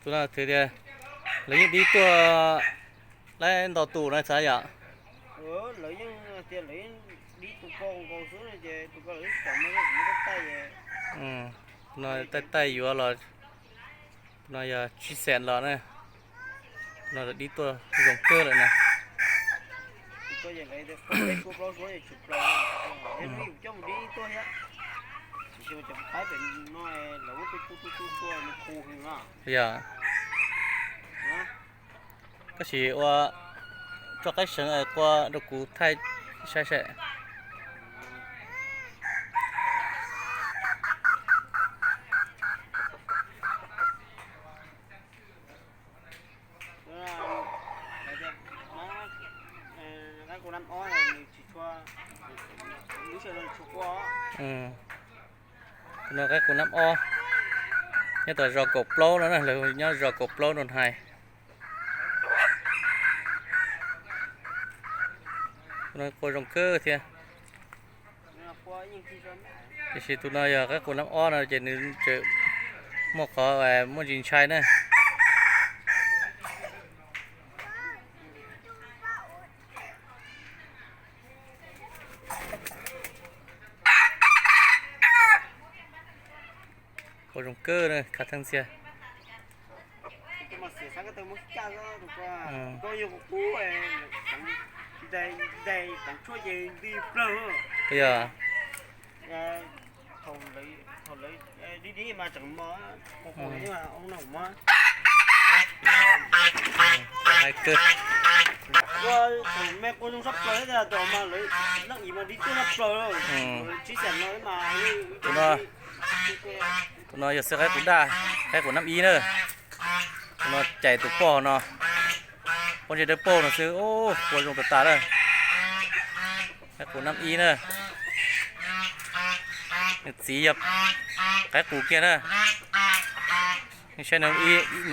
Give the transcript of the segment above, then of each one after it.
Tus no twb tias lawv yeej dib tuaj laib ntau tus no xav yom. Tus no taij taij yuav los, tus no yog tsib xees los na. Tus no dib tuaj zoo kawg lawm na. Yog, koj sim ua tso qaib seev qua rau kuv thaij saib saib. Tus no qaib qus nab ob, nyob tom zos kaum plaub no na, lawv nyob zos kaum plaub no hais. Tus no qua zoo kawg thiab. Tiam sis tus no yog qaib qus nab ob no ces nws tseem muaj qhov muaj ntsis ntshai na. Qua zoo kawg na, khav theeb ntxiag. Yog. Hais kawg. Tus no, tus no yog xwb qaib qus daj, qaib qus nab ib na. Tus no cais tus poj no, pob ntseg dawb paug no xwb, qua zoo tas tas lawm. Qaib qus nab ib na. Nws txiv yog qaib qus kiag na. Nej saib nws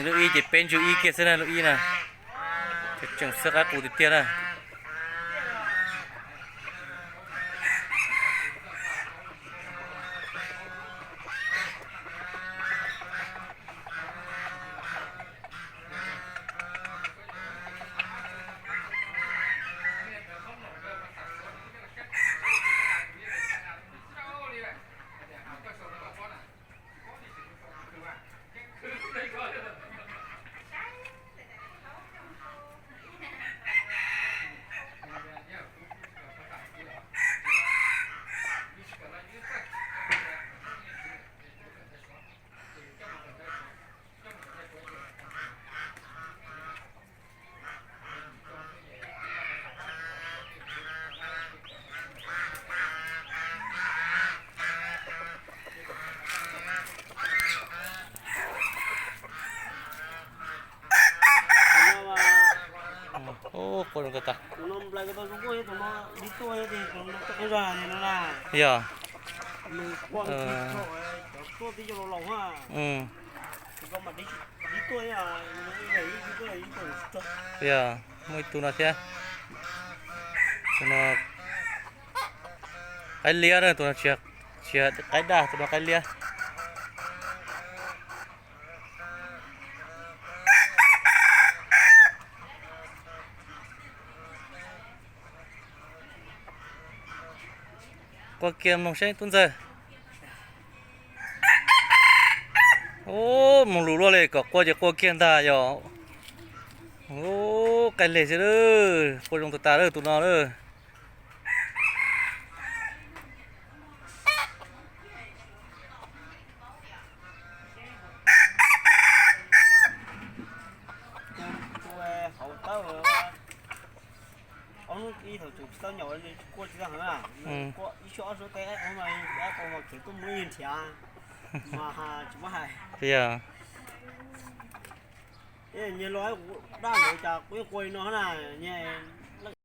lub ib ces peb ntsug ib kiag xwb na, lub ib na. Tseem xwb qaib qus tiag tiag na. Ub, qua zoo tas tas. Yog. Yog, muaj ib tug no thiab. Tus no qaib liab na, tus no tsis, tsis qaib daj, tus no qaib liab. Qua kiag mloog seb tub ntxawg. Ub, mloog lus luaj li, kom qua ces qua kiag ntag yog. Ub, qaij leg xwb, qua zoo tas tas lawm tus no lawm. Ib thaum tseem tsis tau nyaum, qua tsis tau heev, qua ib suab ob suab teb qaib qus mas qaib qus mas kheev tuaj muab nyiag nrhiav, mas tsis muab hais. Nyias los kuv daj ntawd cas kuv yeej qua li no na, nyias